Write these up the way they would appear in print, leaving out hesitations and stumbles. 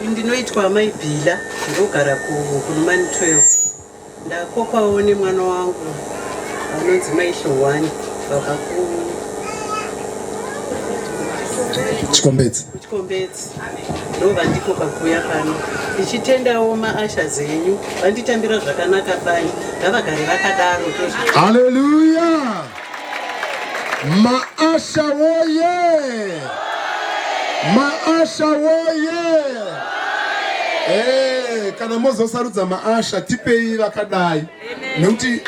Ndinoitwa Mai Bhila, ndogara kuNumani 12. Ndakokwawo nemwana wangu anonzi Mai Hlowani vabva ku Chikombedzi. Kuchikombedzi ndovandikoka kuuya pano, ndichitendawo maasha enyu vanditambira zvakanaka fani, ngavagare vakadaro. Haleluya! Maasha woye! Maasha woye! Hey, kana mozosarudza maasha tipei vakadai nekuti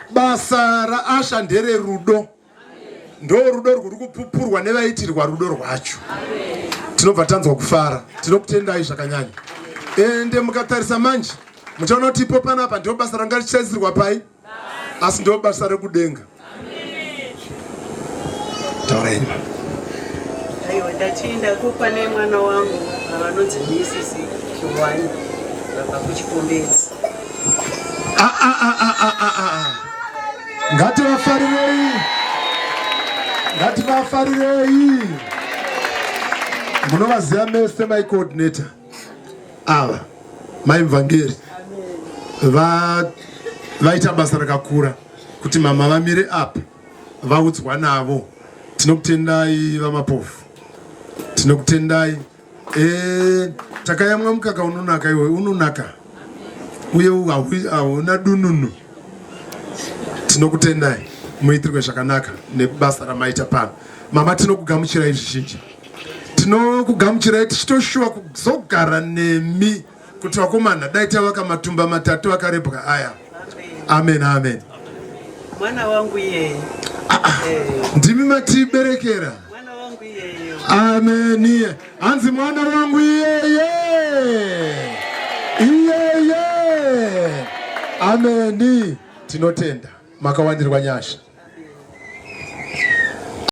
basa raasha ndererudo, ndo rudo rwuri kupupurwa nevaitirwa rudo rwacho. Tinobva tanzwa kufara, tinokutendai zvakanyanya. Ende mukatarisa manje muchaona kuti ipo panapa ndo basa ranga richisaisirwa pai, asi ndo basa rekudenga. Taurai. Aiwa, ndati ndakokwa nemwana wangu vanonzi Mrs Hlowani vabva kuChikombedzi. Ah, ah, ah, ah, ah, ah, ah. Ngativafarirei, ngativafarirei. Munovaziva mese mai coordinator ava, mai Mvangeri, vaita basa rakakura kuti mama vamire apa vaudzwa navo. Tinokutendai vaMapofu, tinokutendai. Takayamwa mukaka unonaka, iwe unonaka uye hauna dununu. Tinokutendai, muitirwe zvakanaka nebasa ramaita pano. Mama, tinokugamuchirai zvizhinji, tinokugamuchirai tichitoshuwa kuzogara nemi kuti vakomana dai tavaka matumba matatu akarebwa aya. Amen, amen. Mwana wangu iyeye. Ndimi matiberekera. Mwana wangu iyeye. Amen. Hanzi mwana wangu iyeye, iyeye. Ameni. Tinotenda, makawandirwa nyasha.